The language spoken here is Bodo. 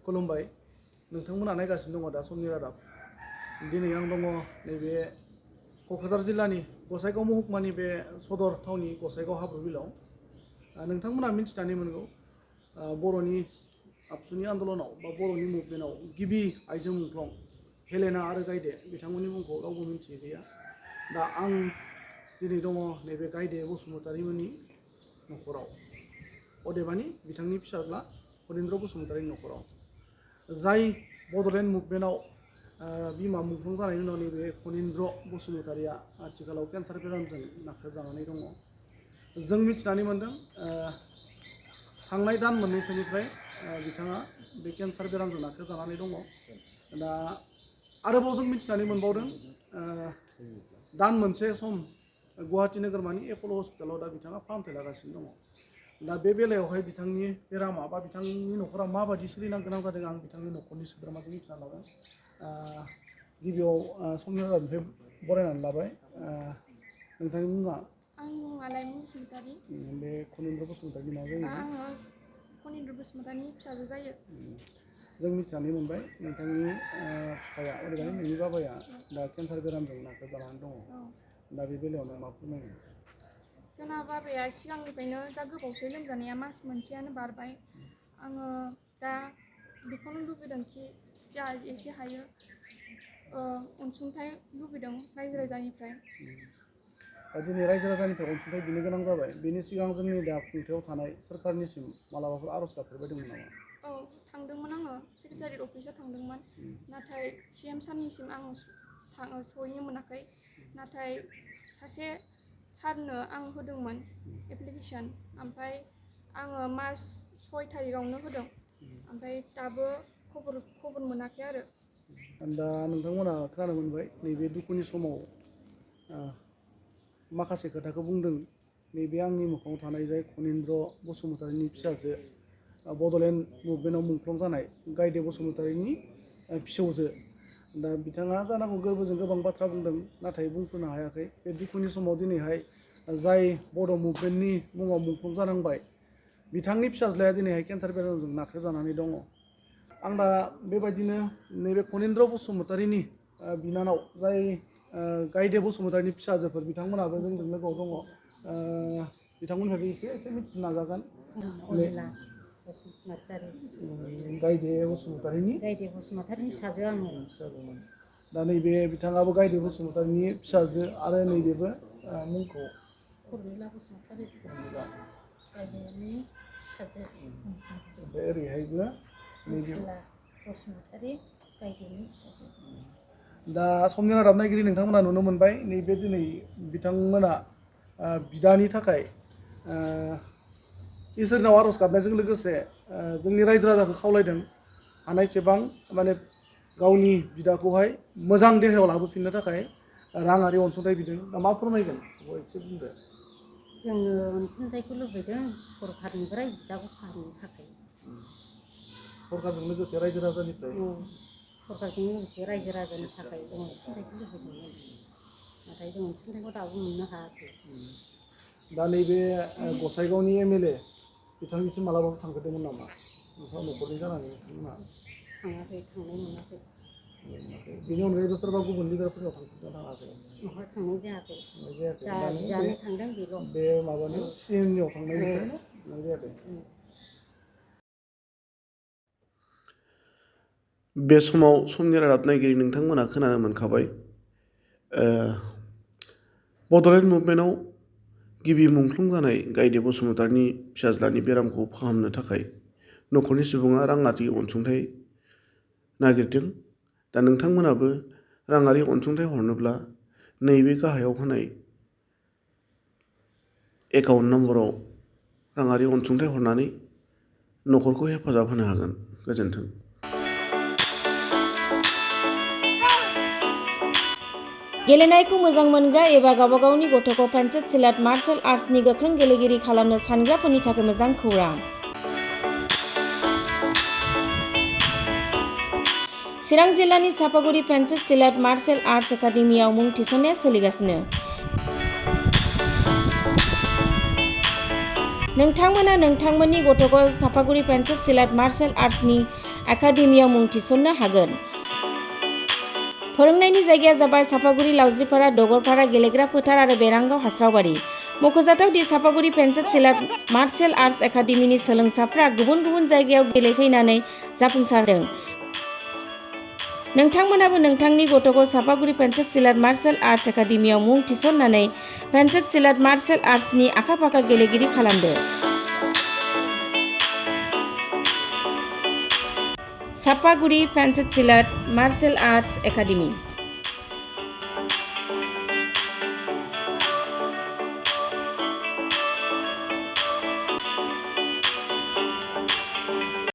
खुलुमबाय नोंथांमोना नायगासिनो दङ दा समनि रादाब दिनै आं दङ नैबे क'क्राझार जिल्लानि गसाइगाव महकुमानि बे सदर थावनि गसाइगाव हाब्रु बिलाव नोंथांमोना मिथिनानै मोनगौ बर'नि आबसुनि आन्दलनाव बा बर'नि मुभमेन्टआव गिबि आइजो मुंख्लं हेलेना आरो गायदे बिथांमोननि मुंखौ रावबो मिथियै गैया दा आं दिनै दङ नैबे गायदे बसुमतारीमोननि नखराव अदेबानि बिथांनि फिसाज्ला खनिन्द्र बसुमतारीनि नखराव जाय बड'लेण्ड मुभमेन्टआव बिमा मुंख्लं जानायनि उनाव नैबे खनिन्द्र बसुमतारीया आथिखालाव केन्सार बेरामजों नाख्रेबजानानै दङ जों मिथिनानै मोनदों थांनाय दान मोननैसोनिफ्राय बिथाङा बे केन्सार बेरामजों नाख्रेबजानानै दङ दा आरोबाव जों मिथिनानै मोनबावदों दान मोनसे सम गुवाहाटि नोगोरमानि एप'ल' हस्पिटालाव दा बिथाङा फाहामथाय लागासिनो दङ दा बे बेलायावहाय बिथांनि बेरामा बा बिथांनि नखरा माबायदि सोलिनो गोनां जादों आं बिथांनि नखरनि सोद्रोमाजों मिथिना लागोन गिबियाव समनि रादाबनिफ्राय बरायनानै लाबाय नोंथांनि मुङा आंनि मुङा लाइमोन बसुमतारी बे खनिन्द्र बसुमतारीनि मा जायो आङो खनिन्द्र बसुमतारीनि फिसाजो जायो जों मिथिनानै मोनबाय नोंथांनि बिफाया ओरैबायदि नोंनि बाबाया दा केन्सार बेरामजों नाख्रेबजानानै दङ दा बे बेलायाव नों मा फोरमायगोन जोंना बाबाया सिगांनिफ्रायनो जा गोबावसै लोमजानाया मास मोनसेयानो बारबाय आङो दा बेखौनो लुबैदों कि जा एसे हायो अनसुंथाइ लुबैदों रायजो राजानिफ्राय दिनै रायजो राजानिफ्राय अनसुंथाइ बिनो गोनां जाबाय बेनि सिगां जोंनि दा खुंथायाव थानाय सोरखारनिसिम मालाबाफोर आर'ज गाबफेरबायदोंमोन नामा औ थांदोंमोन आङो सेक्रेटारियेट अफिसाव थांदोंमोन नाथाय CM सारनिसिम आं सहैनो मोनाखै नाथाय सासे सारनो आं होदोंमोन एप्लिकेसन ओमफ्राय आङो मार्च 6 तारिखआवनो होदों ओमफ्राय दाबो खबर मोनाखै आरो दा नोंथांमोना खोनानो मोनबाय नैबे दुखुनि समाव माखासे खोथाखौ बुंदों नैबे आंनि मोखाङाव थानाय जाय खनिन्द्र बसुमतारीनि फिसाजो बड'लेण्ड मुभमेन्टआव मुंख्लं जानाय गायदे बसुमतारीनि फिसौजो दा बिथाङा जानांगौ गोरबोजों गोबां बाथ्रा बुंदों नाथाय बुंफोरनो हायाखै बे दुखुनि समाव दिनैहाय जाय बड' मुभमेन्टनि मुङाव मुंख्लं जानांबाय बिथांनि फिसाज्लाया दिनैहाय केन्सार बेरामजों नाख्रेबजानानै दङ आं दा बेबायदिनो नैबे खनिन्द्र बसुमतारीनि बिनानाव जाय गायदे बसुमतारीनि फिसाजोफोर बिथांमोनाबो जोंजों लोगोआव दङ बिथांमोननिफ्रायबो एसे मिथिनो नाजागोन गायदे बसुमतारीनि फिसाजो आङो दा नैबे बिथाङाबो गायदे बसुमतारीनि फिसाजो आरो नैबेबो मुंखौ उर्मिला बसुमतारी गायदेनि फिसाजो ओमफ्राय ओरैहायबो बसुमतारी गायदेनि फिसाजो दा समनि रादाब नायगिरि नोंथांमोना नुनो मोनबाय नैबे दिनै बिथांमोना बिदानि थाखाय इसोरनाव आर'ज गाबनायजों लोगोसे जोंनि रायजो राजाखौ खावलायदों हानायसेबां माने गावनि बिदाखौहाय मोजां देहायाव लाबोफिननो थाखाय राङारि अनसुंथाइ बिदों दा मा फोरमायगोन एसे बुंदो जोङो अनसुंथाइखौ लुबैदों सरकारनिफ्राय बिदाखौ फाहामनो थाखाय सरकारजों लोगोसे रायजो राजानिफ्राय सरकारजों लोगोसे रायजो राजानि थाखाय जों अनसुंथाइखौ लुबैदोंमोन नाथाय जों अनसुंथाइखौ दाबो मोननो हायाखै दा नैबे गसाइगावनि MLA बिथांनिसिम मालाबाबो थांफेरदोंमोन नामा नोंथाङा न'खरनि जानानै नोंथांमोना थाङाखै थांनो मोनाखै बेनि अनगायैबो सोरबा गुबुन लिडारफोरनाव थांफेरनो थाङाखै न'खर थांनाय जायाखै जा दानि बिजानो थांदों बेल' बे माबानि CMनियाव थांनायनिफ्रायनो थांनाय जायाखै बे समाव समनि रादाब नायगिरि नोंथांमोना खोनानो मोनखाबाय बड'लेण्ड मुभमेन्टआव गिबि मुंख्लं जानाय गायदे बसुमतारीनि फिसाज्लानि बेरामखौ फाहामनो थाखाय न'खरनि सुबुङा राङारि अनसुंथाइ नागिरदों दा नोंथांमोनाबो राङारि अनसुंथाइ हरनोब्ला नैबे गाहायाव होनाय एकाउन्ट नम्बराव राङारि अनसुंथाइ हरनानै न'खरखौ हेफाजाब होनो हागोन गोजोन्थों गेलेनायखौ मोजां मोनग्रा एबा गावबा गावनि गथ'खौ पेन्सिल सिलाट मार्शेल आर्ट्सनि गोख्रों गेलेगिरि खालामनो सानग्राफोरनि थाखाय मोजां खौरां चिरां जिल्लानि चापागुरि पेन्सिल सिलाट मार्शेल आर्ट्स एकाडेमियाव मुं थिसननाया सोलिगासिनो नोंथांमोना नोंथांमोननि गथ'खौ चापागुरि पेन्सिल सिलाट मार्शेल आर्ट्सनि एकाडेमियाव मुं थिसननो हागोन। फोरोंनायनि जायगाया जाबाय सापागुरि लावज्रिपारा दगरपारा गेलेग्रा फोथार आरो बेरांगाव हास्रावबारि। मख'जाथाव दि सापागुरि पेन्सिल सिलाट मार्शेल आर्ट्स एकाडेमिनि सोलोंसाफ्रा गुबुन गुबुन जायगायाव गेलेहैनानै जाफुंसारदों। नोंथांमोनहाबो नोंथांनि गथ'खौ सापागुरि पेन्सिल सिलाट मार्शेल आर्ट्स एकाडेमियाव मुं थिसननानै पेन्सिल सिलाट मार्शेल आर्ट्सनि आखा-फाखा गेलेगिरि खालामदो। Sapaguri pencil सिलाट martial arts academy.